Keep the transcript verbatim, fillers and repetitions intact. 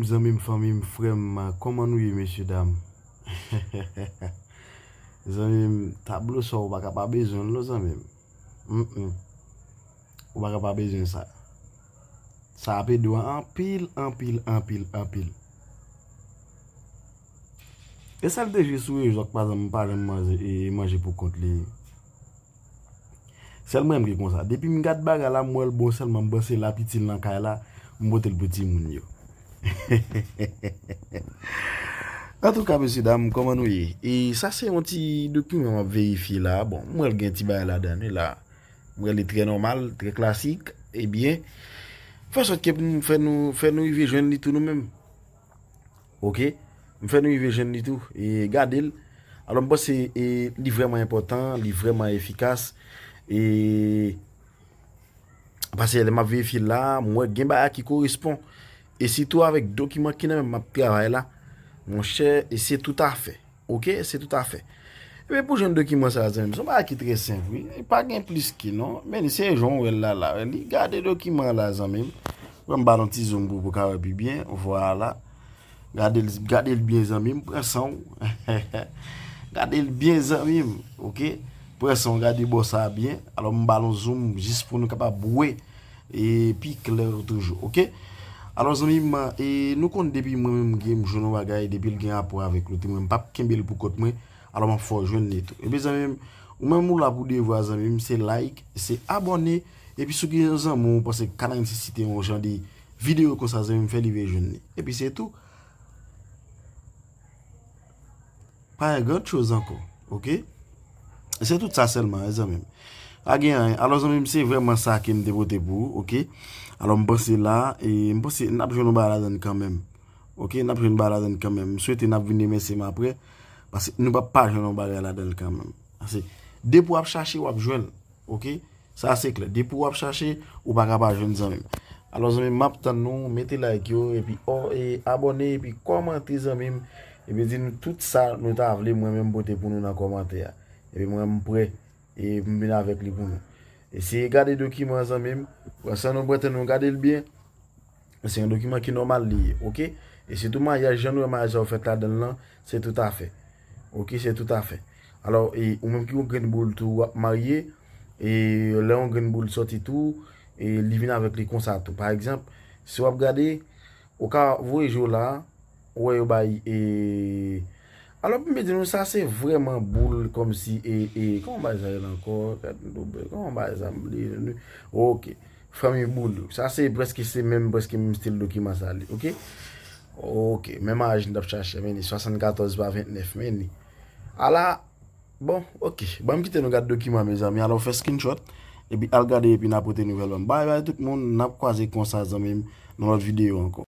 Zanmi m, fanmi m, frè m, kòman nou ye, mesye dam? Zanmi m, tablo sa ou pa ka pa bezwen l non, zanmi m. Mm-mm. Ou pa ka pa bezwen sa. Sa ap ede w anpil, anpil, anpil, anpil. E sèl de je sou rezo k pa janm, pa janm manje, e, manje pou kont li. Sèl mwen menm ki konsa. Depi m gad bagay la, m wè l bon sèlman, m panse l ap itil nan kay la, m pote l pou timoun yo. Antouka, mesye dam, kòman nou ye? E sa se yon ti dokiman m ap verifye la. Bon, m wè l gen ti bagay ladan l wi la. M wè li trè nòmal, trè klasik. Ebyen, fè sòt ke pou m fè nou, fè nou rive jwenn li tou nou menm. Oke? M fè nou rive jwenn li tou. E gade l. Alò, m panse, e, li vrèman enpòtan, li vrèman efikas. E, paske lè m ap verifye l la, m wè gen bagay ki korespon. E sitou avèk dokiman ki nan men m ap travay la, monchè, e se toutafè. Oke? Se toutafè. Ebyen, pou jwenn dokiman sa a, zanmi m, se yon bagay ki trè senp, wi. E pa gen plis ke non. Men se jan w wè l la, la. Li gade dokiman la, zanmi m. Pran m ba l yon ti zoom pou, pou ka wè pi byen. Vwala. Gade l, gade l byen, zanmi m. Pran san w. Gade l byen, zanmi m. Oke? Pran san w, gade bò sa a byen. Alò, m ba l yon zoom jis pou nou kapab wè e pi klè toujou, oke? Alò, zanmi m, e nou konn depi mwen menm gen, m jwenn yon bagay, depi l gen rapò avèk loti, mwen m p ap kenbe l pou kont mwen, alò m ap fè w jwenn li tou. Ebyen, zanmi m, ou menm ou la pou devwa, zanmi m, se like, se abòne, epi si w gen yon zanmi w ou panse k ka nan nesesite yon jan de videyo konsa, zanmi m, fè li vin jwenn li. Epi se tou. Pa gen gran choz ankò, oke? Se tout sa sèlman, wi, zanmi m. Pa gen anyen. Alò, zanmi m, se vrèman sa ke m te pote pou ou, oke? Alò, m panse la, e m panse n ap jwenn yon bagay ladan l kanmenm. Oke, n ap jwenn yon bagay ladan l kanmenm. M swete n ap vin remèsye m apre, paske nou p ap pa jwenn yon bagay ladan l kanmenm. Paske depi w ap chache, w ap jwenn, oke? Sa se klè. Depi w ap chache, ou pa ka pa jwenn, zanmi m. Alò, zanmi m, m ap tann nou, mete like yo, epi, o, e, abòne, epi kòmante, zanmi m. Epi di nou tout sa nou ta vle mwen menm pote pou nou nan kòmantè a. Epi mwen, m prè, e, pou m vin avèk li pou nou. Eseye gade dokiman an, zanmi m. Pran san nou, pran tan nou, gade l byen. Se yon dokiman ki nòmal li ye, oke? E sitou maryaj, jan nou wè maryaj sa yo fèt ladan l lan, se toutafè. Oke, se toutafè. Alò, e, ou menm ki yon grenn boul tou, w ap marye, e lè yon grenn boul sòti tou, e li vin avèk li konsa tou. Pa egzanp, si w ap gade, ou ka voye je w la, ou wè yo bay, e, alò, pou m di nou, sa se vrèman boul kòmsi, e, e, kòman bay sa ye la ankò? Gad, kòman bay sa, m bliye, oke. Fanmi boul yo. Sa se prèske, se menm, prèske menm stil dokiman sa li, oke? Oke, menm aj n t ap chache, men li swasannkatòz pa vennèf, men li. Ala, bon, oke. Ban m kite nou gade dokiman, mezanmi. Alò, fè screenshot, epi al gade, epi n a pote nouvèl ban m. Bay, bay, tout moun, n ap kwaze konsa, zanmi m, nan lòt videyo ankò.